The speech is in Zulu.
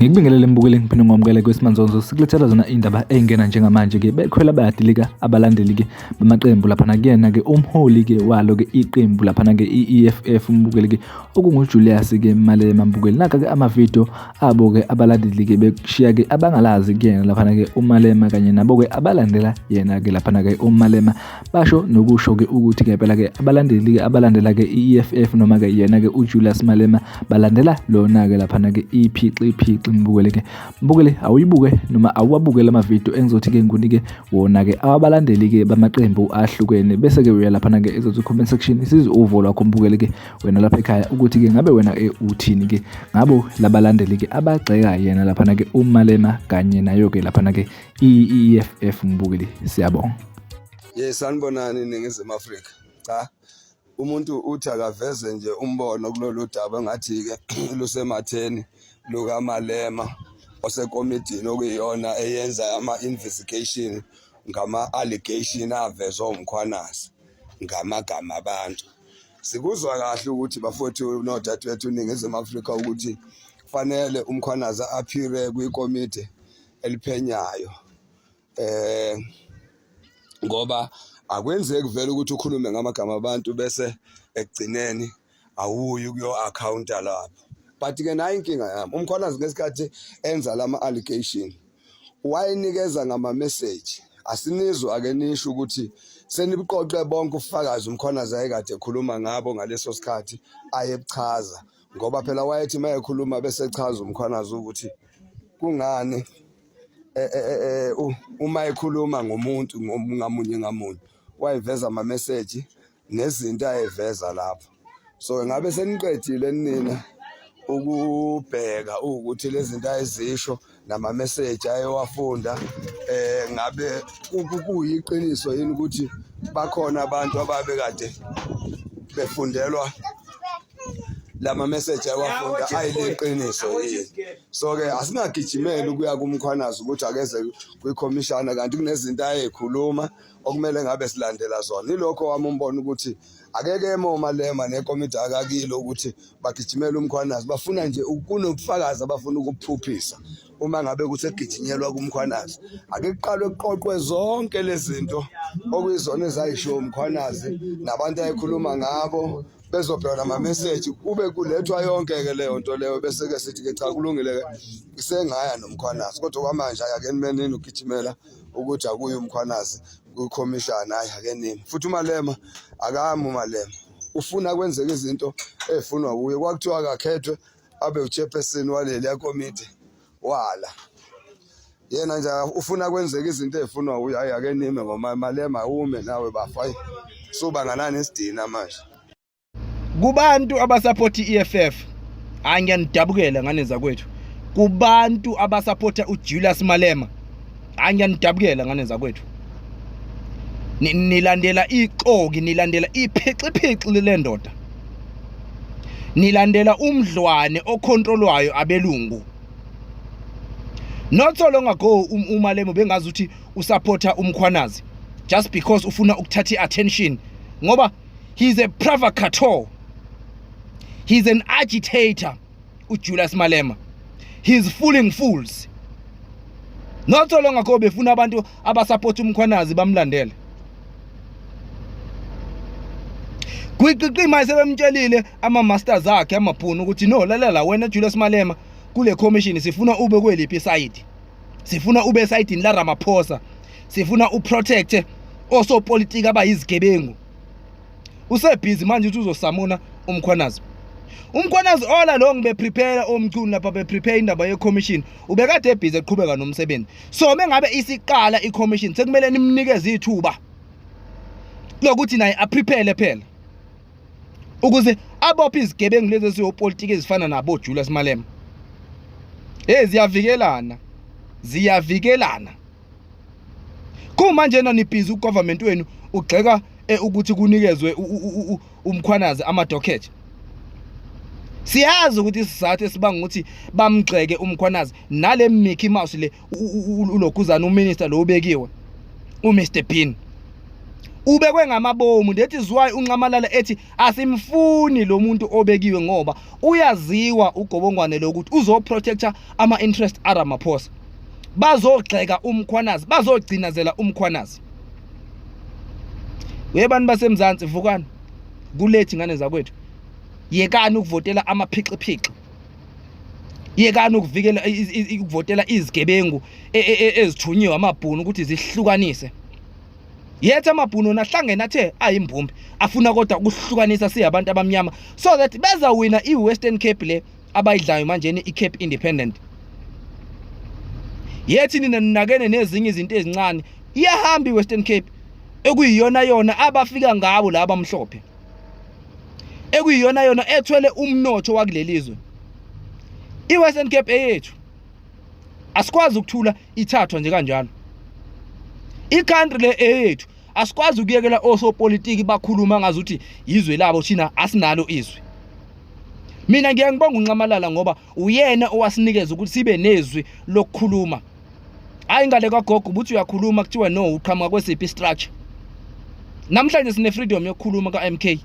Ngikubingelele mbukeli ngiphinde ngomukele kwesimanzonzo sikulethela zona indaba ey'ngena njengamanje-ke bekhwela bayadilika abalandeli-ke bamaqembu laphana kuyena-ke umholi-ke walo-ke iqembu laphana-ke i-EFF umbukeli-ke okunguJulius-ke Malema mbukeli naka-ke amavidiyo abo-ke abalandeli-ke bekushiya-ke abangalazi kuyena laphana-ke uMalema kanye nabo-ke abalandela yena-ke laphana-ke uMalema basho nokusho-ke ukuthi ngempela-ke abalandeli-ke abalandela-ke i-EFF noma-ke yena-ke uJulius Malema balandela lona-ke laphana-ke iphixiphixi mbukele-ke mbukele awuyibuke noma awuwabukele amavidiyo engizothi-ke ngikunike wona-ke awabalandeli-ke bamaqembu ahlukene bese-ke uya laphana-ke ezothi comment section isize uvo lwakho mbukele-ke wena lapha ekhaya ukuthi-ke ngabe wena eh, uthini-ke ngabo labalandeli-ke abagxeka yena laphana-ke uMalema kanye nayo-ke laphana-ke i-EFF mbukeli siyabonga. Yes, sanibonani Ningizimu Afrika. Cha, umuntu uthi akaveze nje umbono kulolu daba engathi-ke lusematheni lukaMalema osekomidini okuyiyona eyenza ama-investigation ngama-allegation avezwa uMkhwanazi ngamagama abantu. Sikuzwa kahle ukuthi bafowethu nodadewethu iNingizimu Afrika ukuthi kufanele uMkhwanazi aphire kwikomidi eliphenyayo eh ngoba akwenzeki vele ukuthi ukhulume ngamagama abantu bese ekugcineni awuyi kuyo accounta lapho but ke nayo inkinga yami uMkhwanazi ngesikhathi enza lama allegation wayenikeza ngama message asinizwa ake nisho ukuthi senibuqoqe bonke ubufakazi uMkhwanazi ayekade ekhuluma ngabo ngaleso sikhathi ayebuchaza ngoba phela wayethi uma ekhuluma bese echaza uMkhwanazi ukuthi kungani eh, eh, eh, uma ekhuluma ngomuntu ngamunye ngamunye wayeveza ama message nezinto ayeveza lapho so ngabe seniqedile nina ukubheka ukuthi lezi zinto ayezisho nama message ayewafunda eh ngabe kuyiqiniso yini ukuthi bakhona abantu ababe kade befundelwa lama message ayewafunda ayiliqiniso yini so ke asingagijimeli ukuya kumkhwanazi ukuthi akeze kwikhomishana kanti kunezinto ayekhuluma okumele ngabe silandela zona ilokho wami umbono ukuthi akeke eme uMalema nekomiti akakilo ukuthi bagijimele uMkhwanazi bafuna nje kunobufakazi abafuna ukuphuphisa uma ngabe kusegijinyelwa kuMkhwanazi ake kuqalwe kuqoqwe zonke lezi zinto okuyizona ezayishiwo uMkhwanazi nabantu ayekhuluma ngabo bezobheka nama-message kube kulethwa yonke-ke leyo nto leyo bese-ke sithi-ke cha kulungile-ke sengaya noMkhwanazi kodwa kwamanje ake nimenini ugijimela ukuthi akuye uMkhwanazi kwikhomishana hayi ake nini futhi uMalema akami uMalema ufuna kwenzeka izinto ezifunwa kuye kwakuthiwa akakhethwe abe uchairperson waleliya komiti wala yena nje ufuna kwenzeka izinto ezifunwa uye hayi ake nime ngoba Malema ume nawe bafa hayi suba nganani isidina manje Kubantu abasapota i-EFF, hayi ngiyanidabukela ngane zakwethu. Kubantu abasapota uJulius Malema, hayi ngiyanidabukela ngane zakwethu. Nilandela ixoki, nilandela iphixiphixi lendoda. Nilandela umdlwane okhontrolwayo abelungu. Not so long ago um, uMalema bengazi ukuthi usapota uMkhwanazi just because ufuna ukuthatha i-attention ngoba He's a provocateur. He's an agitator, uJulius Malema. He's fooling fools. Not so long ago befuna abantu abasupport uMkhwanazi bamlandele. Kwiqiqima sebemtshelile ama masters akhe amabhunu ukuthi no lalela wena Julius Malema kule commission sifuna ube kweliphi isayidi. Sifuna ube esayidini la Ramaphosa. Sifuna uprotect osopolitiki abayizigebengu. Usebhizi manje uthi uzosamona uMkhwanazi. UMkhwanazi all along beprepare omchunu lapha beprepare indaba ye-commission ubekade ebhizi eqhubeka nomsebenzi. So mengabe isiqala i-commission sekumele nimnikeze ithuba lokuthi naye aprepare phela ukuze abophe izigebengu lezi eziyopolitiki ezifana nabo Julius Malema. Hey ziyavikelana. Ziyavikelana. Kumanje nibhizi ugovernment wenu ugxeka eh, ukuthi kunikezwe uMkhwanazi ama docket. Siyazi ukuthi isizathu esibanga ukuthi bamgxeke uMkhwanazi nale Mickey Mouse le, ulokhuzana uminister lo ubekiwe, uMr Bean, ubekwe ngamabomu. That is why uNxamalala ethi asimfuni lo muntu obekiwe, ngoba uyaziwa ugobongwane lokuthi uzoprotecta ama-interest aRamaphosa. Bazogxeka uMkhwanazi, bazogcinazela uMkhwanazi. Webantu baseMzansi, vukani, kulethi ngane zakwethu. Yekani ukuvotela amaphixiphixi, yekani ukuvikela ukuvotela izigebengu ezithunyiwe amabhunu ukuthi zihlukanise. Yethu amabhunu nahlangene athe ayimbumbi, afuna kodwa ukuhlukanisa siyabantu abamnyama so that bezawina i-Western Cape le abayidlayo manjeni, i-Cape Independent. Yethi nina ninakene nezinye izinto ezincane, iyahamba i-Western Cape ekuyiyona yona abafika ngabo laba mhlophe, ekuyiyona yona ethwele umnotho wakuleli zwe. I-Western Cape eyethu, asikwazi ukuthula ithathwa nje kanjalo. I-country le eyethu, asikwazi ukuyekela osopolitiki bakhuluma ngazuthi izwe labo, thina asinalo izwi. Mina ngiye ngibonga uNxamalala ngoba uyena owasinikeza ukuthi sibe nezwi lokukhuluma. Hayi, ngale kagogo ubuthi uyakhuluma, kuthiwa no, uqhamuka kwesiphi structure. Namhlanje sine freedom yokukhuluma ka-MK.